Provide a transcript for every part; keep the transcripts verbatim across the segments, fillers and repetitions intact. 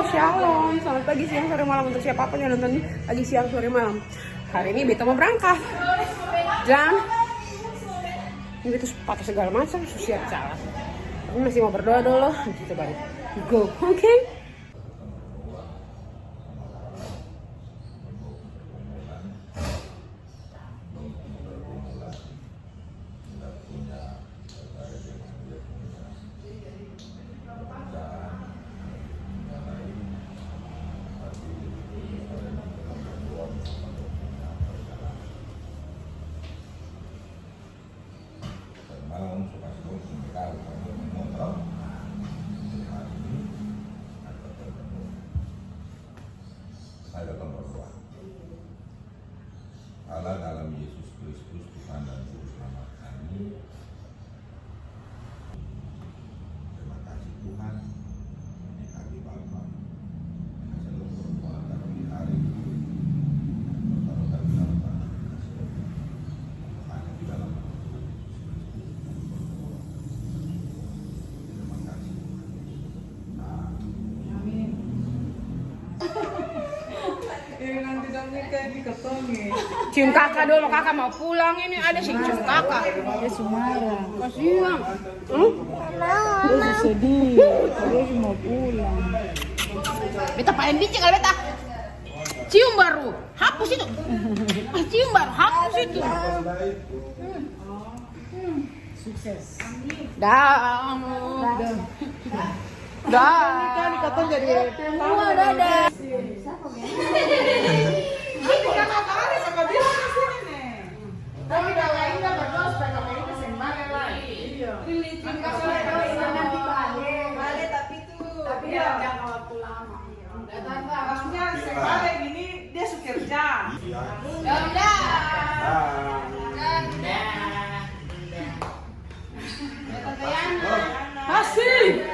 Shalom, selamat pagi, siang, sore, malam untuk siapapun yang nonton ini, pagi, siang, sore, malam. Hari ini beta mau berangkat. Dan ini beta sepatu segala macam, su siap jalan. Tapi masih mau berdoa dulu, nanti kita baru go, oke? Saya datang berdoa. Allah, dalam Yesus Kristus, Tuhan dan Juru Selamat kami. Terima kasih, Tuhan. Ini kami, Bapa, yang selalu berdoa, tapi hari ini, Bapa, kami dalam tangan kasih. Hanya di dalam Tuhan Yesus Kristus, kami berdoa. Terima kasih, Tuhan Yesus. Amin. Eh, nanti dong nikah di katong, eh. Cium kaka dolo, kaka mau pulang ini, ada seng cium kaka. Dia su mara. Kasiang. Hmm? Dia su sedih. Dia su mau pulang. Beta paling benci kalo beta cium baru hapus itu. Cium baru hapus itu. Sukses. Dah. Dah. Dah. Kan kata jadi semua, dadah. Tapi kalau Indah berdoa supaya Kak Indah seng bale lai. Iya. Kan kata Indah nanti bale. Bale tapi tuh, tapi ya, jangka waktu lama. Maksudnya, sekali gini, dia su kerja. Iya. Yaudah. Dah. Masih.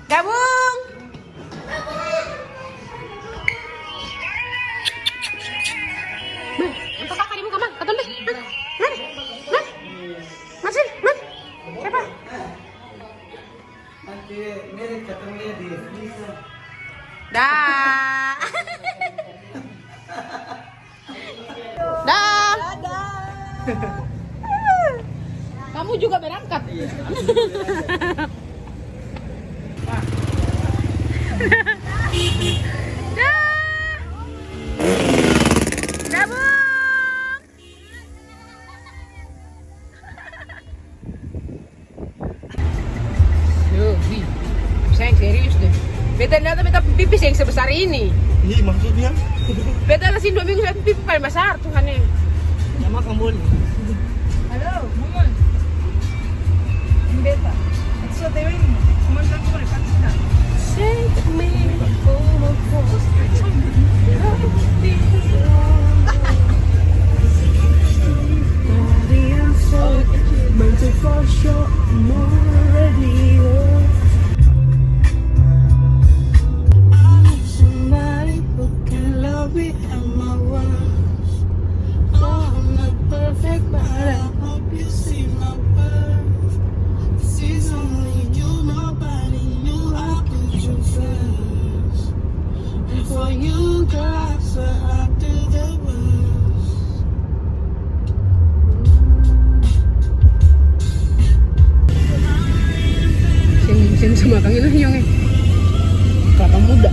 Gabung. Mai, angka kaka di muka, Mang. Katong pi. Mari. Mari. Mari sini, mari. Siapa? Nanti mirip katong lia di F B ka. Dah. Dah. Dadah. Kamu juga berangkat? Iya. Dah. Gabung. Yo, Bi. Sayang, serius deh. Beta lihat beta pipi seng sebesar ini. Ih, maksudnya? Beta kasih dua minggu, beta pipi paling besar, Tuhan e. Ya, makan boleh. Halo, Mama. Ini beta. Itu so tewe ini. Cuman kan cuma dipaksa. Take me for a walk. Somebody who can love me at my worst. Oh, I'm not perfect, but I hope you see my worth. This is only you, nobody knew I put you first. And for you, girl, I swear I'll do the worst. Seng, seng bisa makang ini, Nyong, eh. Kelapa muda.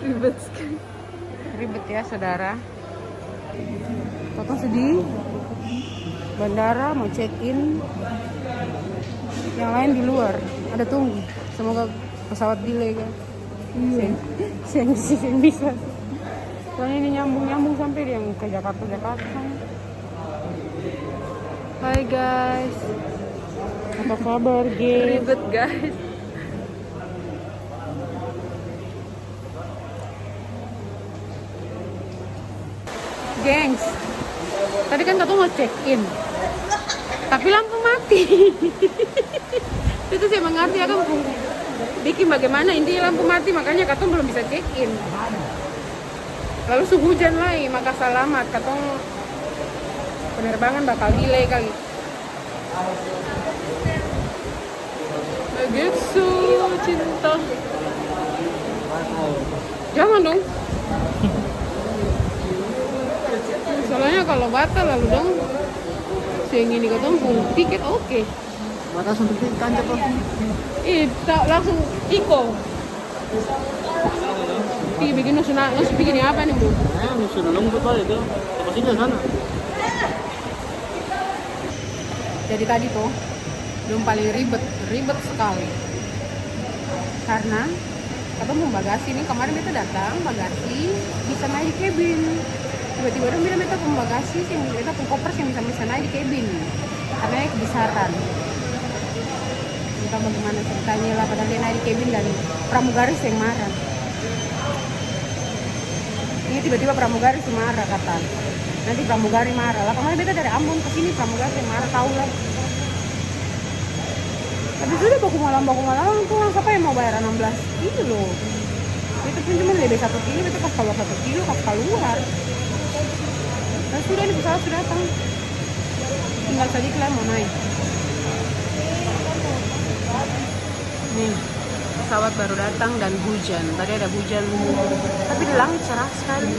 Ribet skali. Ribet ya, saudara. Katong su di bandara, mo check in. Yang lain di luar, ada tunggu. Semoga pesawat delay, kan. Iya. Seng, seng, seng bisa. Soalnya ini nyambung-nyambung sampai yang ke Jakarta, Jakarta sana. Hai, guys. Apa kabar, guys? Ribet, guys. Gengs, tadi kan katong mau check in, tapi lampu mati. Itu saya mengerti, akang pung biking bagaimana, intinya lampu mati, makanya katong belum bisa check in. Lalu su hujan lai, maka salamat, katong penerbangan bakal delay kali. Begitu, cinta. Jangan dong. Soalnya kalau batal lalu dong seng ini katong pung tiket, oke. Batas untuk di tancap langsung. Ih, ta-, langsung iko. Pi bikin nusu na-, nusu bikin apa nih, Bro? Eh, nusu na lembut bale itu. Apa sih di sana? Jadi tadi tuh, yang paling ribet, ribet sekali. Karena katong pung bagasi nih, kemarin beta datang, bagasi bisa naik di cabin. Tiba-tiba dong bilang beta pung bagasi, seng, beta pung koper seng bisa, bisa naik di cabin. Karena kebesaran. Entah bagaimana ceritanya lah, padahal dia naik di cabin dan pramugari seng marah. Ini tiba-tiba pramugari su marah, kata. Nanti pramugari marah. Lah, kemarin beta dari Ambon ke sini, pramugari seng marah, tau lah. Tapi sudah baku malam, baku malam, tuh orang siapa yang mau bayar enam belas kilo? Beta pun cuma lebe satu kilo, beta kas kaluar satu kilo, kas kaluar. Dan sudah, ini pesawat sudah datang. Tinggal sadiki lai mo nae. Nih, pesawat baru datang dan hujan. Tadi ada hujan, tapi di langit cerah sekali.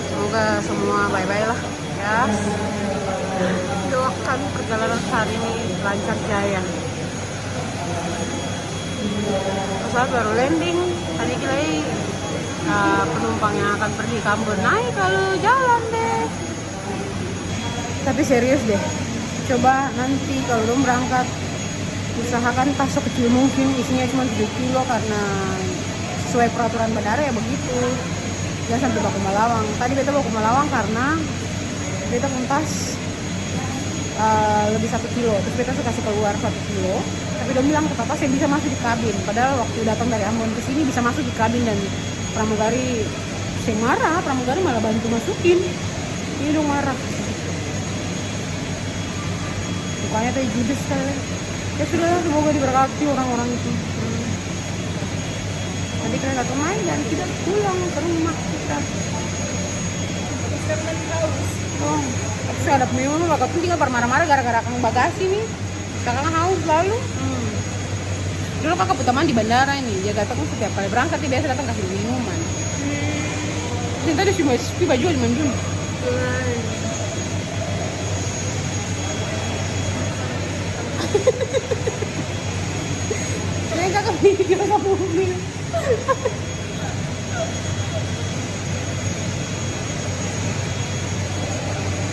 Semoga semua bae-bae lah, ya. Doakan perjalanan hari ini lancar jaya. Pesawat baru landing, tadi kira, eh, penumpang yang akan pergi ke Ambon, naik lalu jalan deh. Tapi serius deh, coba nanti kalau dong berangkat, usahakan tas sekecil mungkin, isinya cuma tujuh kilo, karena sesuai peraturan bandara ya begitu. Jangan sampai baku malawang. Tadi beta baku malawang karena beta pung tas eh, lebih satu kilo, terus beta su kasi keluar satu kilo, tapi dong bilang tetap seng bisa masuk di kabin, padahal waktu datang dari Ambon ke sini bisa masuk di kabin dan pramugari seng marah, pramugari malah bantu masukin, ini dong marah. Mukanya tadi judes sekali. Ya sudahlah, semoga diberkati orang-orang itu. Hmm. Nanti kalian datang main dan kita pulang ke rumah kita. Sekarang lagi haus. Oh, tapi su ada minuman, katong tinggal par marah-marah gara-gara akang bagasi nih. Kakak haus lalu. Hmm. Dulu kakak pung teman di bandara ini, dia kata kan setiap kali berangkat dia biasa datang kasih minuman. Hmm. Cinta dia cuma sepi baju aja manjun. Hmm. Keren kakak video kamu.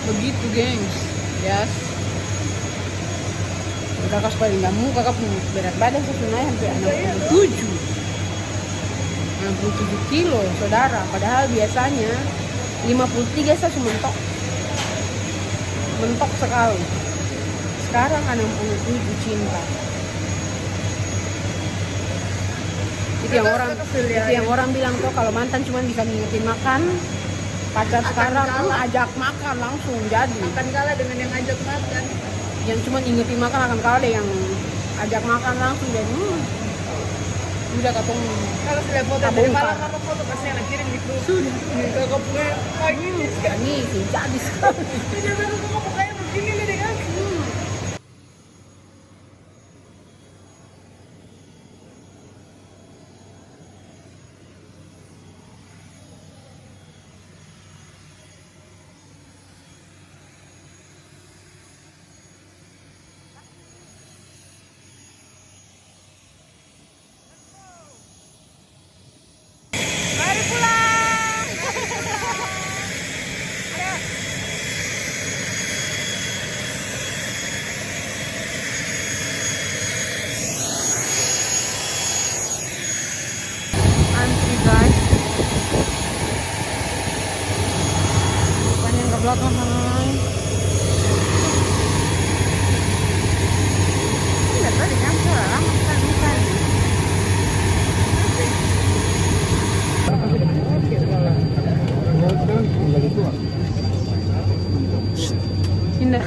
Begitu, gengs. Yes. Kakak su paling damu, kakak pung berat badan su nae sampe enam puluh tujuh. Enam puluh tujuh kilo, saudara. Padahal biasanya lima puluh tiga sa su mentok. Mentok sekali. Sekarang enam puluh tujuh, cinta. Itu yang orang, itu yang orang bilang tuh, kalau mantan cuma bisa ngingetin makan, pacar sekarang, hmm, ajak makan langsung jadi. Akan kalah dengan yang ajak makan. Yang cuma ingetin makan akan kalah deh yang ajak makan langsung deh. Hmm. Udah katong. Kalau sudah foto dari malam, apa foto pasti anak kirim di grup. Sudah. Ini kakak punya pagi. Hmm, ini sih jadi sekali. Ini kakak punya begini nih dengan. Hmm. Belakang, hai. Ini dari tadi kan suara lama sekali, bukan? Indah.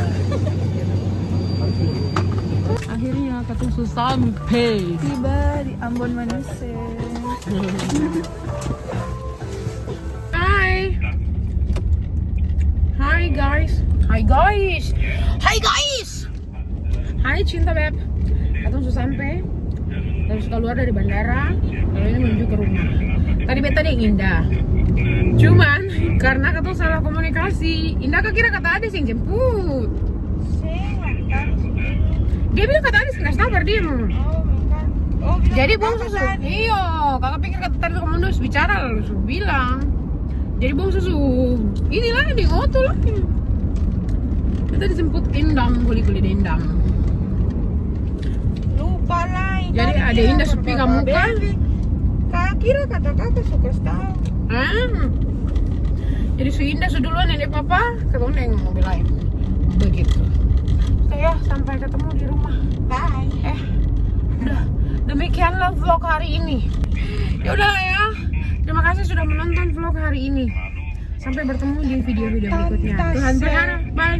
Akhirnya katong su sampe. Tiba di Ambon Manis. Hai. Hai, guys. Hai, guys. Hai, guys. Hai, Cinta Beb. Katong su sampe. Katong su kaluar dari bandara. Lalu ini menuju ke rumah. Tadi beta deng Indah. Cuman, karena katong salah komunikasi, Indah ka kira kata ada seng jemput. Seng, tadi su bilang. Dia bilang kata ada seng kas tau par dia mo. Oh, bukan. Oh, bilang jadi kata bong susu. Tadi. Iyo, kaka pikir kata tadi komando su bicara lalu su bilang. Jadi bong susu. Ini lah, deng oto lah. Kita dijemput Endang, kuli-kuli dendang. Lupa lai. Jadi tadi ada bilang Indah su pi ka muka. Baby. Kaka kira kata kaka su kas tau. Ah. Jadi su Indah su duluan, nenek papa, katong deng mobil lain. Begitu. Oke ya, sampai ketemu di rumah. Bye. Eh, udah. Demikianlah vlog hari ini. Ya udahlah ya. Terima kasih sudah menonton vlog hari ini. Sampai bertemu di video-video berikutnya. Tuhan pelihara. Bye.